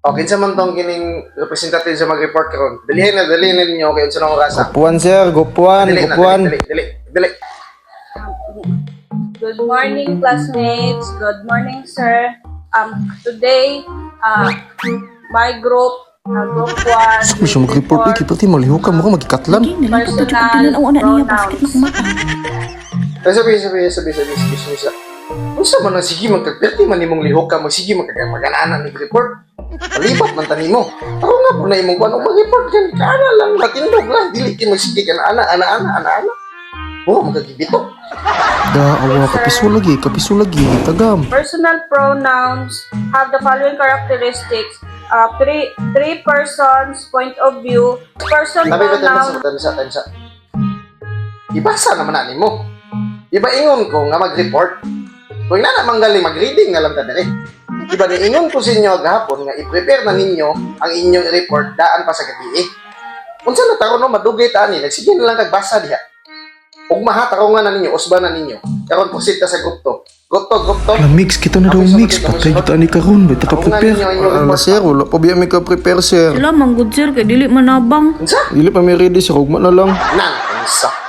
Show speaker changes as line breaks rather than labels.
O, kinsa man tong kining representative sa mag-report karon? Dalihin na, dalihin na ninyo kay unsa nang orasa.
Group 1, sir, group 1,
Dali na,
group 1.
dali, dali, dali.
Good morning, classmates. Good morning, sir. Today, my group, group 1,
Mo siya mag-report, eh, kipati malihok ka, mukha magikatlan.
Lagi, nalipot na jud kog tinan-aw ana niya ba sakit na kumata.
Ay, sabi, sabi, sabi, sabi, excuse me, sir. Unsa man ang sige magkagpirti man nimong lihok ka, magsige magkagamagana ni report. Malibat man tani mo. Ako nga po na imong kuan mag-report kan kana lang matindog lang dili kay magsige ka na ana ana ana ana ana. Oh, magkagibito.
Da, awa, kapiso lagi, kapiso lagi, tagam.
Personal pronouns have the following characteristics. Three persons point of view. Person
Tabi ba tayo
pronoun
sa tayo sa tayo sa. Ibasa naman na nimo. Iba ingon ko nga mag-report. Kung ina na manggaling mag-reading na lang ta diri. Iba ni ingon ko sa inyo gahapon nga i-prepare na ninyo ang inyong report daan pa sa gabi. Unsa na taron no madugay ta ani, nagsige na lang kag basa diha. Ug maha nga na ninyo, usba na ninyo. Karon proceed ta sa group 2. Group 2, group 2.
La mix, kita na daw mix. Patay kita ni karon, bay
Tarungan
ka-prepare.
ninyo ang inyong
Ala
report.
sir, wala pa biya mi ka-prepare, sir.
Sila man good sir kay dili manabang.
Unsa?
Dili pa mi ready sir, ugma na lang.
Nang unsa?